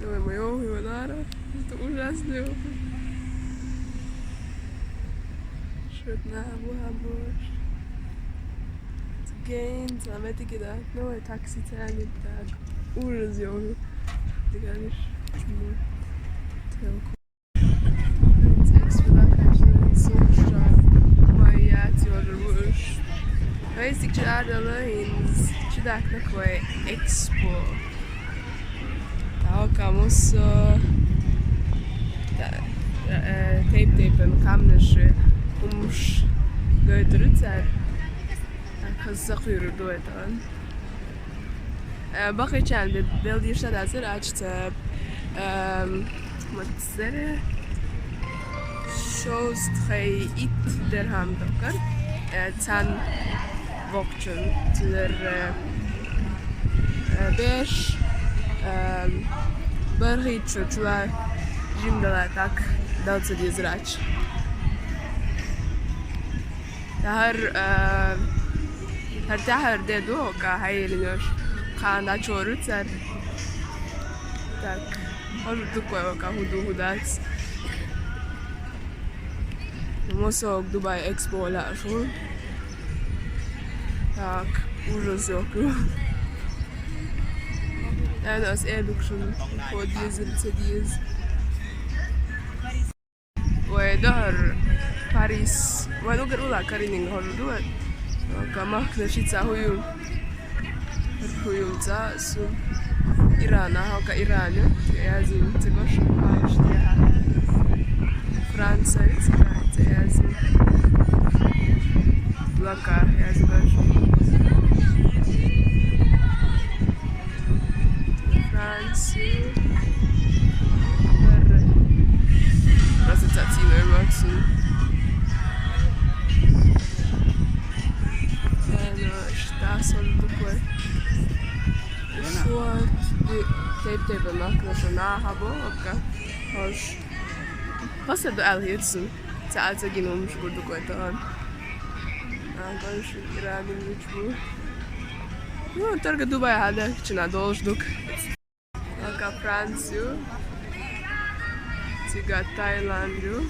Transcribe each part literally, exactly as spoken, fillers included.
Давай моего выбора. Это ужасно. Что-то на обоих. Gain, so I'm at the kid. No, I taxi to any bag. Ужас, ё-моё. Ты говоришь, чему? Телку. Экспо, да, конечно, слушай. Моя теория будешь. Вейсик чарда лайнс. Чудак на кой экспо. Таа камус, э, та-, э, тейп-тейпен камнеши умш гойтрицар. Хазза куйру дуэтан. Э, бахичан бе-, белдиша дазыр ачта, эм, мацере шоуст хай ит дерхам докар. Э, цан вокчун, цилер, э, э, беш, эм, баргичу чула жимдала так далца дизрач. Тахар, э, тахар, тахар де ду, ка хайринёш, канда чору цар. Так, хожу дукой, ка худу худац. Мосок Дубай Экспо ла шу. Так, ужас ёку. Энос эдукшн, подъезд, цедиез. Ой, дор Парис. Ой, ну, гэр ула карининг хожу дуэ. Камах на шица хую. Хуюлца су Ирана, хока Иране. Язин цыгош, а, что я. Франция, цыганца, язин. Лака, язин. Францию. Просто цацина эмоцию. Э, ну, что особо такое? Шуат, тейп-тейп, ма, конечно, на хабо, обка. Хош. Просто да алхицу. Цаца гинум шкур такое то. А, конечно, Иран, ничего. Ну, только Дубай, а, да, чина долж дук. Лака Францию. Цига Таиландию.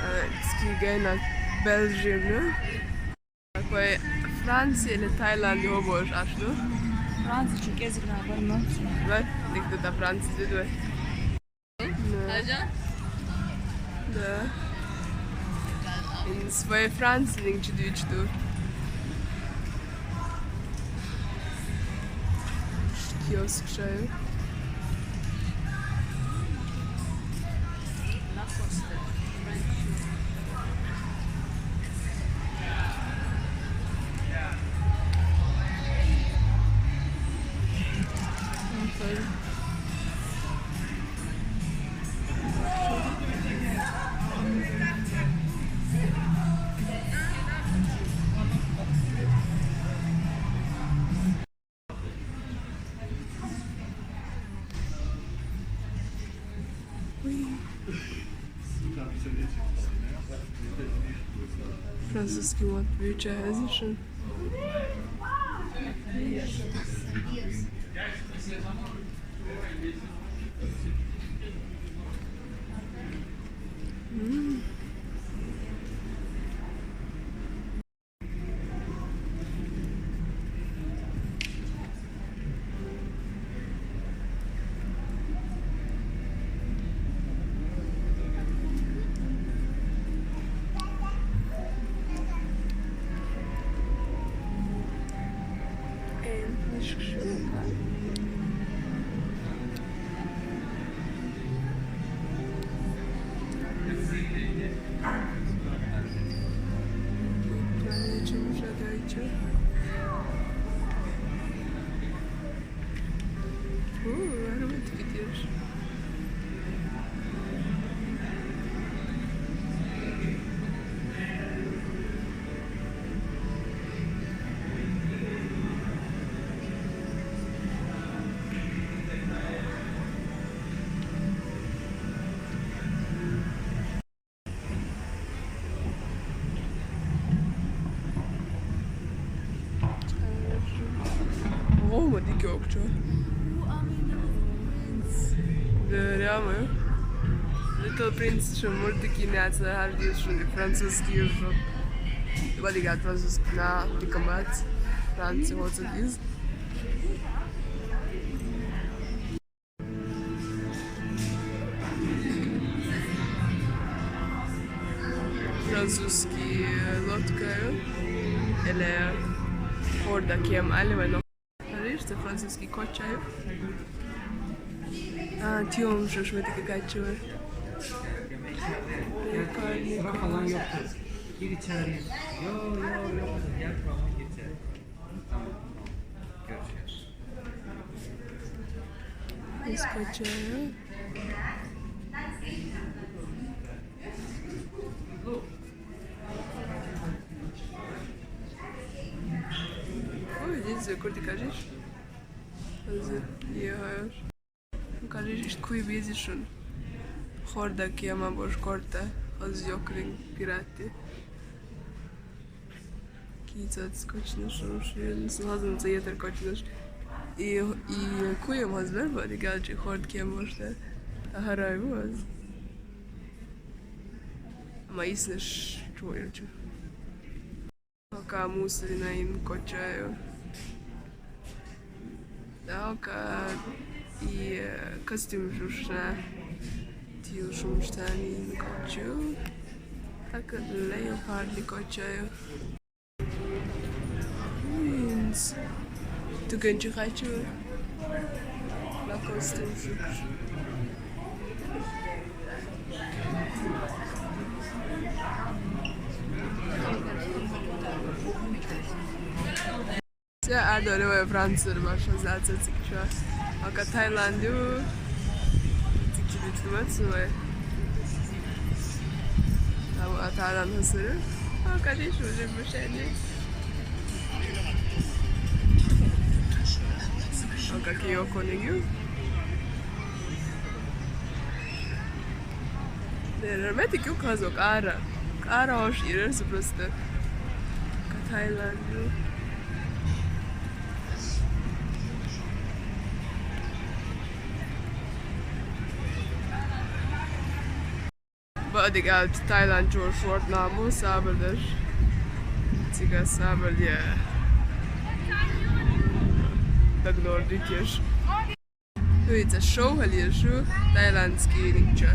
Э, цкиге на Бельгию. Такой Франция или Таиланд, его больше аж, ну? Франция, чекезик на барма. Вот, никто до Франции, да, давай. Да. Да. Ин своей Франции нигде не читаю. Киоск шаю. Французский мат, получается, что? Оо, ма дика ёкча. Дэрэмэ. Little Prince шо мультики няцлэ хардиш шо, французский шо. Бадига французский на дикамат. Франция вот из. Французский лодка. Или хорда кем, али вайно. Видишь, это французский коча ю. А, тиом же шмет какачивает. Прикольный. Bak falan yoktu. Gir içeri. Yo, yo, yo. Gel, tamam, gir içeri. Tamam, tamam. Görüşürüz. Из коча ю. Ой, здесь куртка, кажись. Озьы, егор. Кажись, куй безишун. Хорда кема бош корта, озьы ёкрин пираты. Кицац кочныш, шуин, сразу на цеетер кочныш. И, и куем хазбер, бадига чи хорд кем бошта. Ахарай вуаз. Ма исныш чуйрчу. Пока мусорина ин коча ю. Да, пока и, э, костюм жушна. Тил шумштан ин кочу. Так, леопард ли коча ю. Инс. Тугенчи хочу. На костюм шукш. Сэ адолевая Франция баша зацэ цикча. Ака Таиланд ю. Цикчи битмат сувай. Ау а Таиланд хасыры. А, конечно, уже мышени. А как её конегю? Дерметик ю казок ара. Ара ош ирес просто. Ка Таиланд ю. Бадига Таиланд чо шорт наму сабырдаш. Цига сабырдя. Дагнор дитеш. Туица шоу халишу таиландский никча.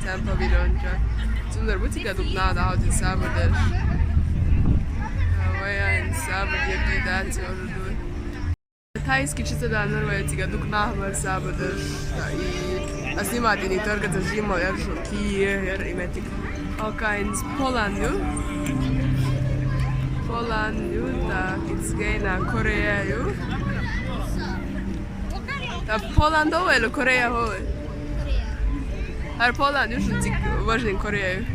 Там павильонча. Цундар бутига дубна да хаути сабырдаш. Ваян сабырдя дитац орду. Тайский чисто да норвегига дук нахмар сабадаш. И а снимать не только за жима, я же кие, я и метик. Окей, Поланд ю. Поланд ю, так, it's гейна Корея ю. Да, Поланд ове или Корея ове? Ар Поланд ю, шутик важен Корея ю.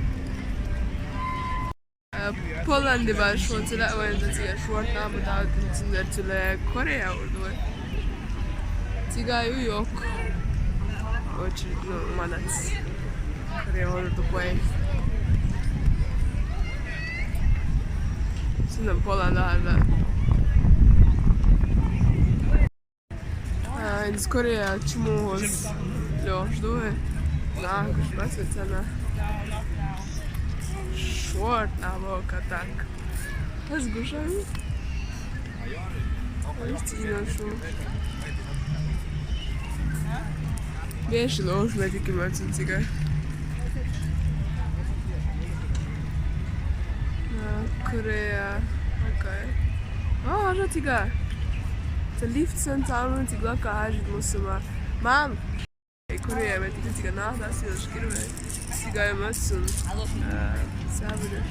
Э, Поланд баш, вот сюда, ой, это тебе шорт, а, вот, а, вот, это тебе Корея, вот, давай. Тигаю ёк. Очень, ну, молодец. Корея, вот, такой. Сюда Поланд, да, да. А, из Корея чему гос лёш дуэ? На, гуш басыцана. Шорт, на, вока так. Аз гушам. Истина шу. Беш лёш, медики мацинцика. А, Корея. Окей. А, ажа тига. Це лифт сэн цаалын тигла ка ажит мусума. Мам! Эй, Корея, бе, тига тига на, да, сила шкирве. Тига эмоцин. Э, сабыдаш.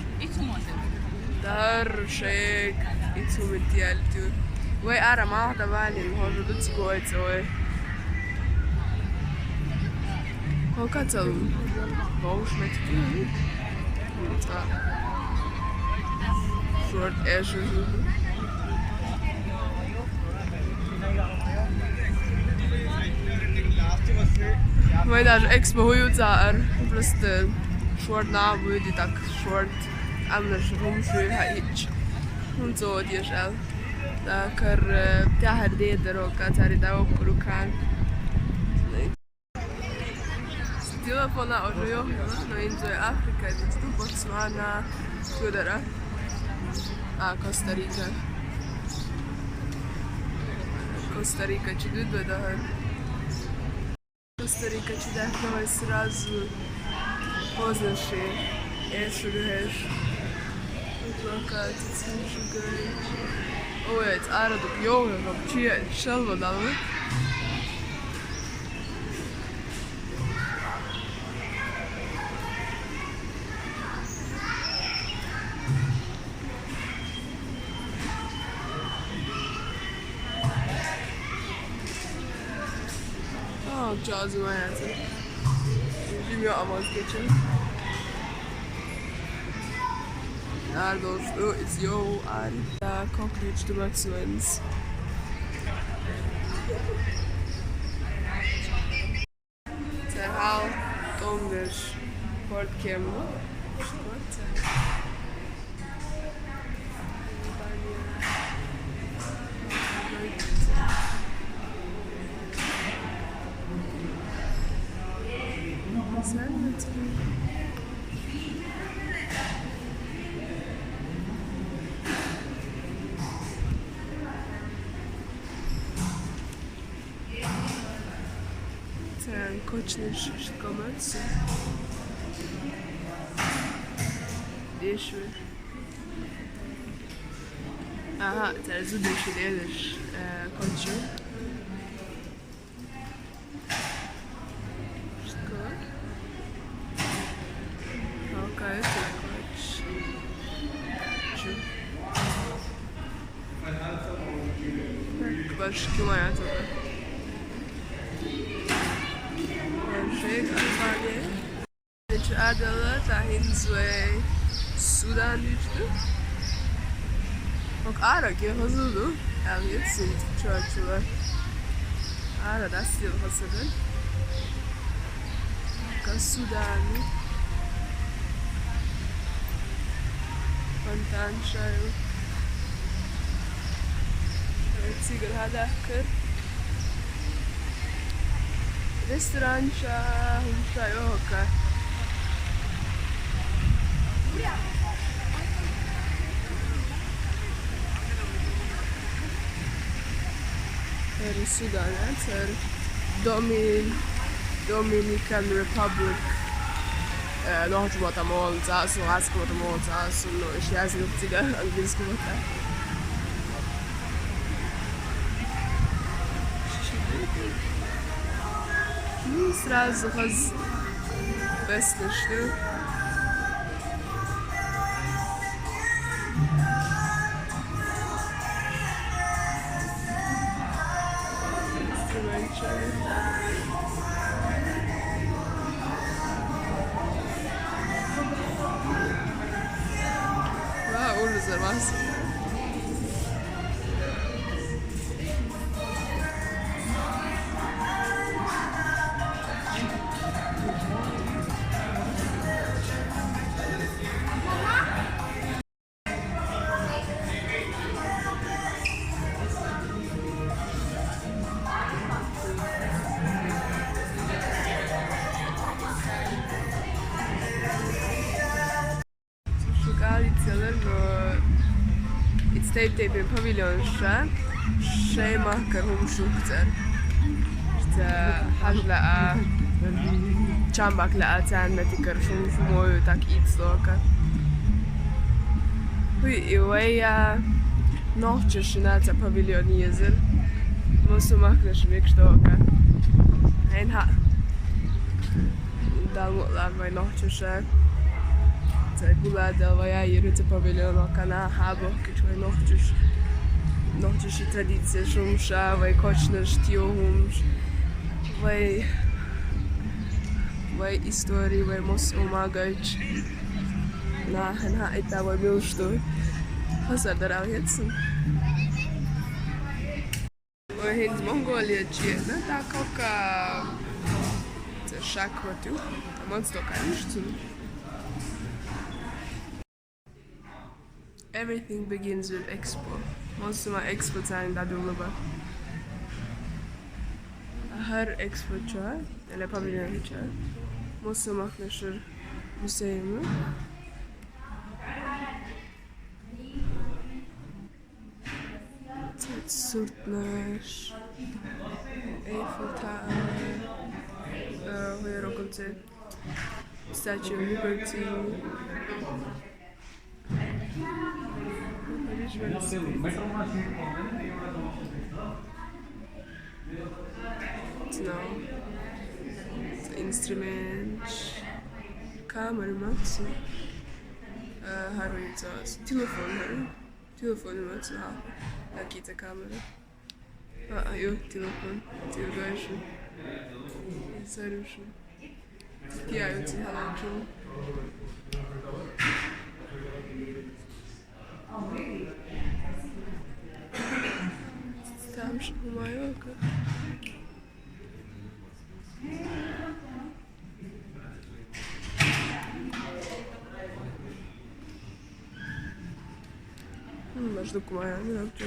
Дар шек, ицумит ялтю. Вай ара мах да валин, хожу ду тига ой, ой. Колка цел. Бауш метки. Шорт эш. Вай даже экспо хуюца ар. Просто шорт на будет и так шорт. Амна шрум шуй хаич. Хунцо одеш ал. Akár, eh, teacher dieđe ruokká, teacher dieđe okkár ruokká. Telefona oro johon, no in zo Afrika, iz tu Botswana, čudara. A, Kosta Rika. Kosta Rika, či duj dve dohar. Kosta Rika, či da, no, srazu poznaš je. Ešo ga, ešo. Lokacija, či ga. Ovo je, ara dok, jo, čije, šelvo dalo. Aa, cazı var yani. Bilmiyorum ama geçelim. Nerede olsun? O, it's yo, ari. Da, koklič tu Maxwell's. Terhal Tomliš Fort Campbell. Sen kočneš škomac. Dešve. Aha, teraz u dešve deliš, e, koču. Ško? Okej, to je koč. Ču. Baš kilometar. Baš je, Albanija. Znači, Adela, ta hinzve Sudan, vidiš tu? Ok, ara, ki je hazudu? Evo, jesi čučula. Ara, da si hazudu. Ka Sudani. Pantančaju. Cigar hada kar. Restoranča, humša, oka. Eri Sudan, cer Domin-, Dominican Republic. E, no, hoću bota molca, su, asko bota molca, su, no, išće ja sam cigar, anglisko bota. Srazu haz besnešli. Wow, uluzer vas. Šukali celo, no, it's tej, tej pe paviljon še, še ma kar hum šukcer. Te hažla a čambak la a can me ti kar šum šumoju tak ic loka. Hui, i veja nohče šinaca paviljon jezer. Mo su makne šmik štoka. Ein ha. Dal mo la vaj nohče še. Te gula del vaja jeruce paviljono kana habo, kič vaj nohčeš, nohčeš i tradicije šumša, vaj kočneš tio humš, vaj, vaj istori, vaj mos umagač. Na, na, i ta vaj milštu. Hasar daral jecen. Oj, hinz Mongolija čije, ne, tako ka, te šakmatu, a moc to ka nišcu. Everything begins with expo. Мо сама экспозицияны дадуллуба. Гьар экспозицияда, яни павильонда, мо сама махнешир музейми. Суртнаш, Эйфель Тауэр, э, гъуйрукъунци, Statue of Liberty. Инструмент, камера, макси. Э, гьаруцаз телефон, гьару. Телефон, макси, гьа. Какие-то камеры. А, а, ё, телефон. Телефон. Саруши. Пиаюци гьалачу. Там же бумага. М, баждукумая, не знаю, что.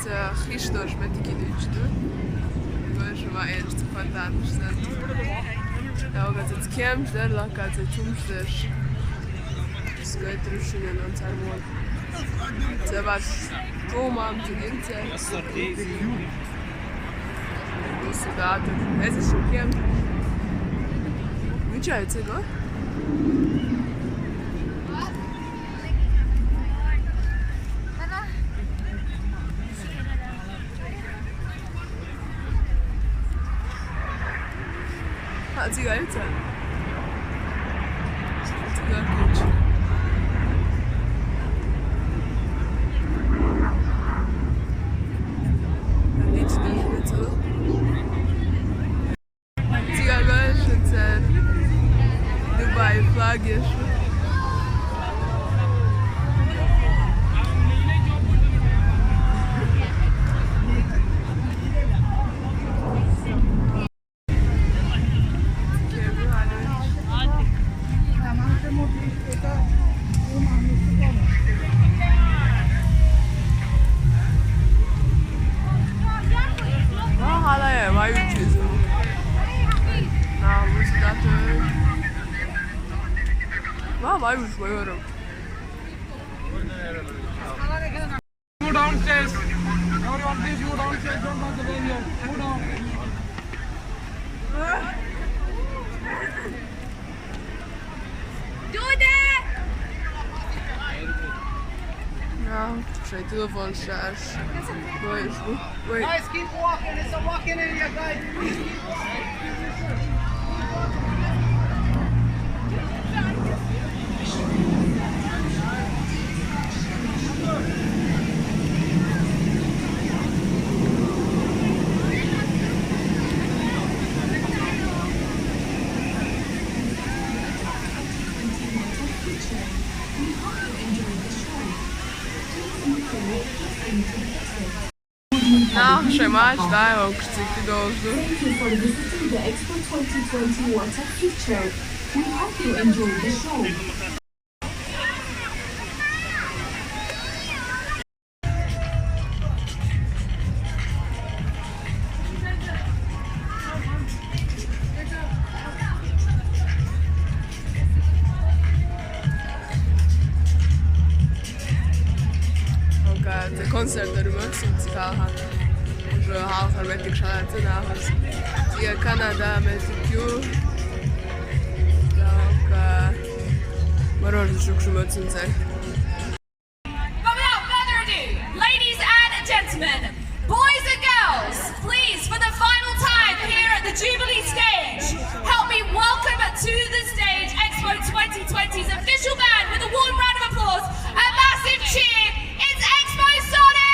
Це хиш даш, мед ки дуч ду. Гаш ва эрц фонтан шнат. Лавгацец кемш дер, лавгацец чумш дер. Скай трушина нон цармон. Це ваш. О, мам, ти дирця. Сюда тут. Это шукем. Вичай, це го? А, ці гайця? Ці гайця? Отлично, отлично. Ці гайця, це Дубай флаги. Šeit telefons šāds. Vai, vai. Guys, keep walking. It's a walking area, guys. Please keep walking. Nā, šai māč tā jau, kas cik tu должен. Thank you for visiting the Expo twenty twenty water feature. We hope you enjoy the show. Aga, te koncerttar mössü, cik alha. Žu alha metikšā cenahas. Ja Kanada metikju. Aga, marožu šukšu mössü. But without further ado, ladies and gentlemen, boys and girls, please, for the final time here at the Jubilee stage, help me welcome to the stage Expo twenty twenty's official band with a warm round of applause, a massive cheer. It's Expo Sonics!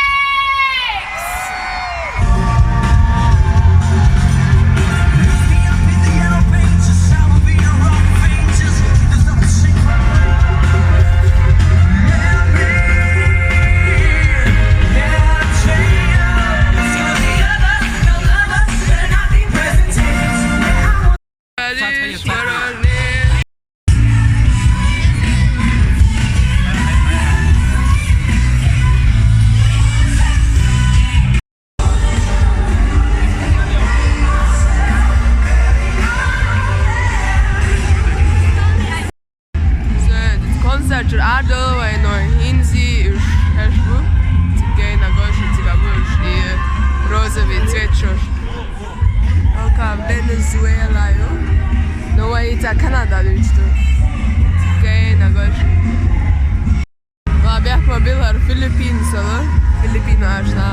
Koncerts ir ārdalvai no Hinzi uz Hešbu, cik geina goši, cik abuš ir rozevi cvečoš. Oka Venezuela, jo? No, vai tā Kanada, viņš tur. Cik geina goši. Labi, ja, ma bil ar Filipīnu salu. Filipīnu aš tā.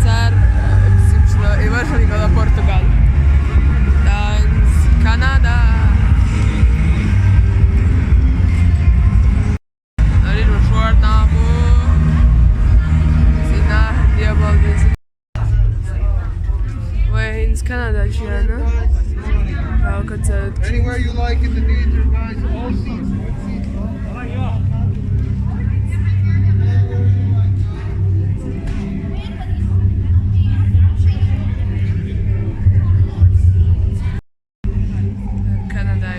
Cer, eh, simšlo, i važu Nikola Portugal. Dans Kanada. Arī no šornāmu. Zina, diabaldis. Vai hins Kanada čijana? Anywhere you like in the theater, guys, all seats. Kanada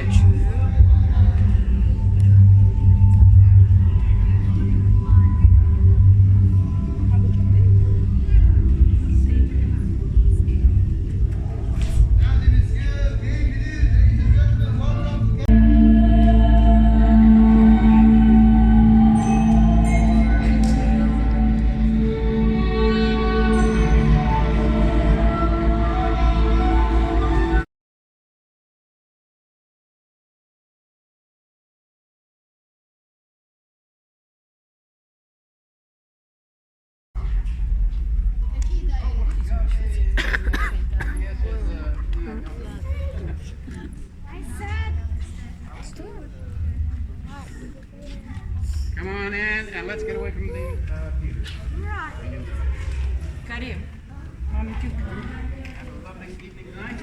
Come on in and let's get away from the, uh, theater. Karim. Have a lovely evening tonight.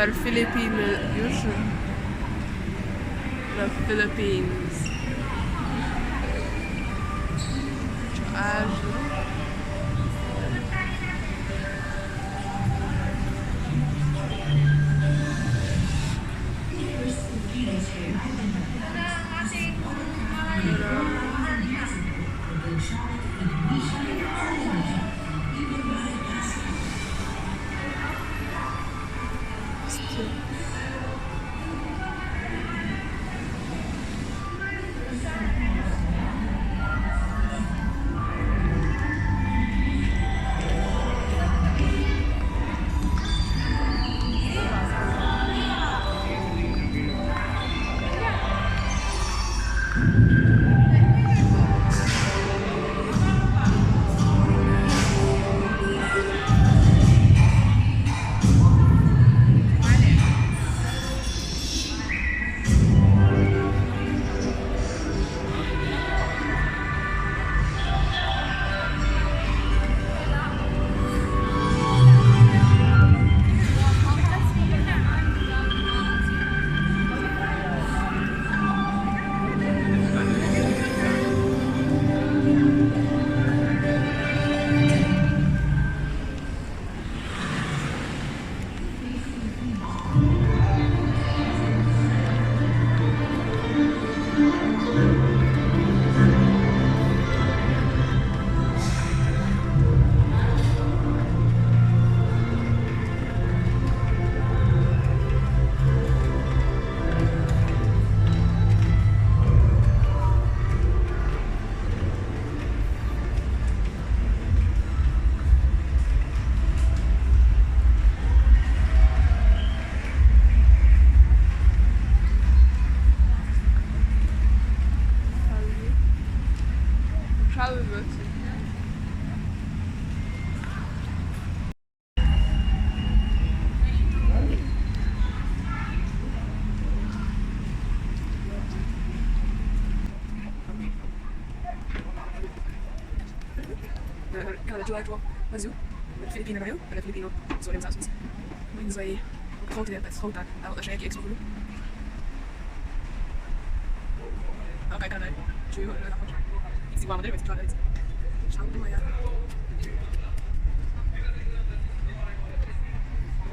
Ar Philippine, you should. The Philippines. Asia. Kana jua jua. Mazu. Filipino na yo, kana Filipino. So, I'm Sasus. Minzai. Kontinent, das Kontinent. Aber das ist eigentlich extra. Okay, kana. Jua, jua. Isi wa madre, isi wa madre. Shantu ya.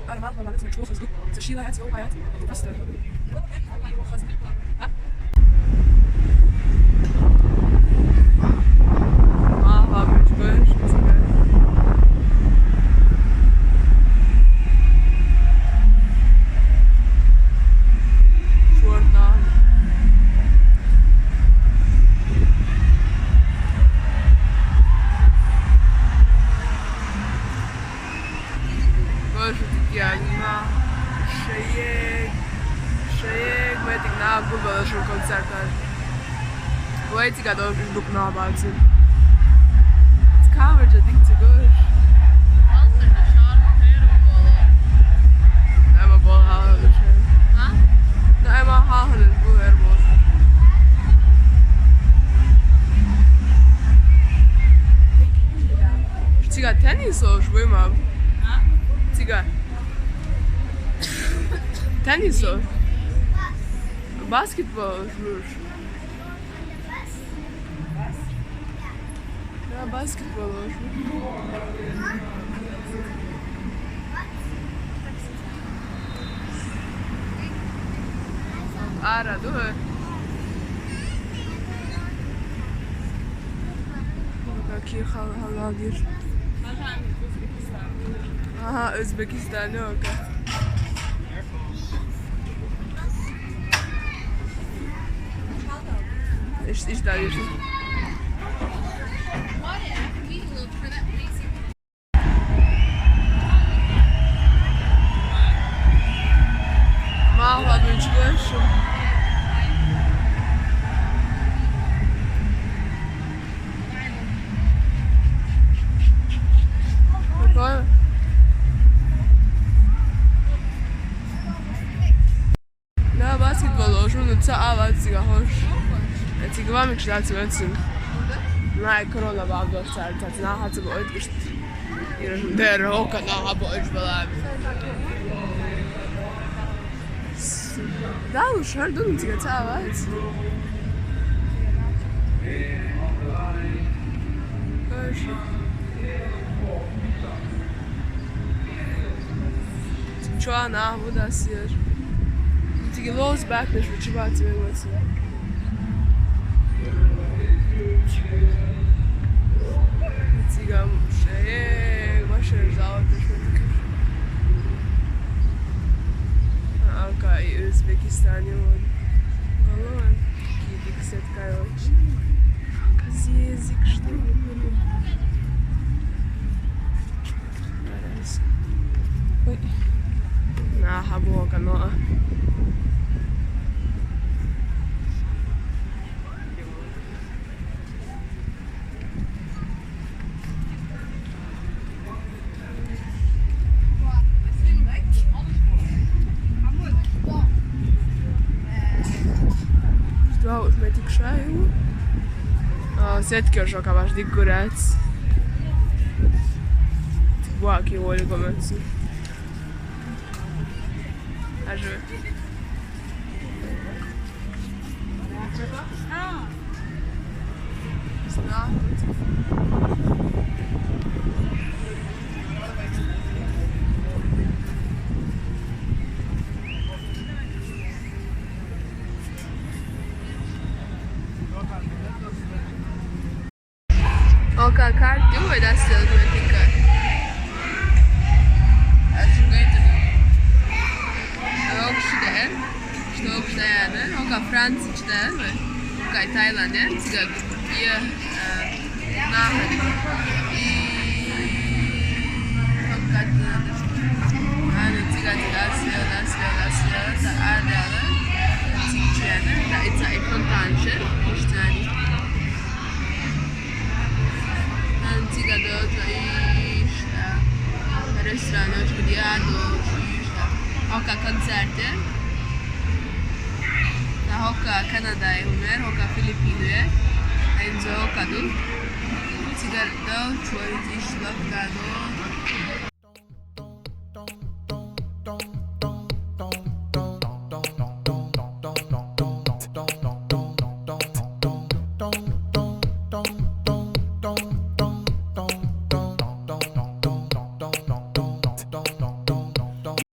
أنا ما أعرف، ما لازم تشوف فيسبوك. تشيلها هاتي، أو حياتي. بس. ها؟ ما أعرف، مش كويس، مش كويس. شو ورنا؟ Боже, тиги ана. Шеек. Шеек, ме тиги на губала шо концерт. Вай тиги дов дук на баци. Камера же дик тиги. Ама бол хал. А? Ну, ама хал, бу эр бол. Тиги теннис о, швыма. А? Тиги. Теннис о. Баскетбол, швыш. Да, баскетбол, швыш. Ара, дур. Какие хал-, халалдир. Ага, Узбекистан, ну-ка. Иш, иш, да, иш. Мало бы чего ещё. Какое? Да, баскетбол, ожу, ну, ца ава цига хош. Цига вам икш да цвецин. На, корона баб дор цар, цар, на, ха, цига ойт ишт. Дер, ока, на, ха, бо иш бала. Далу шардун тига цавац. Хорошо. Чуана, вудасир. Тиги лоз бакнеш, вучи бац вегоси. Цигам шере, вашер залатеш вегоси. Ака и Узбекистане вон. Голова. Кидик сеткач. Казезик, что ли? Ой. На, хабо, кано. Два уж метик шаю. А, сетки уже каваш дикурец. Буаки воли гомеци. Ажу. Ока карти у дас сел метика. Аш гайту. Окшидер. Что окшидер? Ока Франция чдер. Ока Таиланд, цигак. Я, э, на. И ока, ана цигак, дас сел, дас сел, дас сел, да, а, да, да. Цигак, да, и ца, и фонтанчик, куштани. Антига доча ишта. Рестораночка диадо ишта. Ока концерте. Та хока Канада и умер, хока Филиппине. Энзо хока ду. Цигак доча ишта хока ду.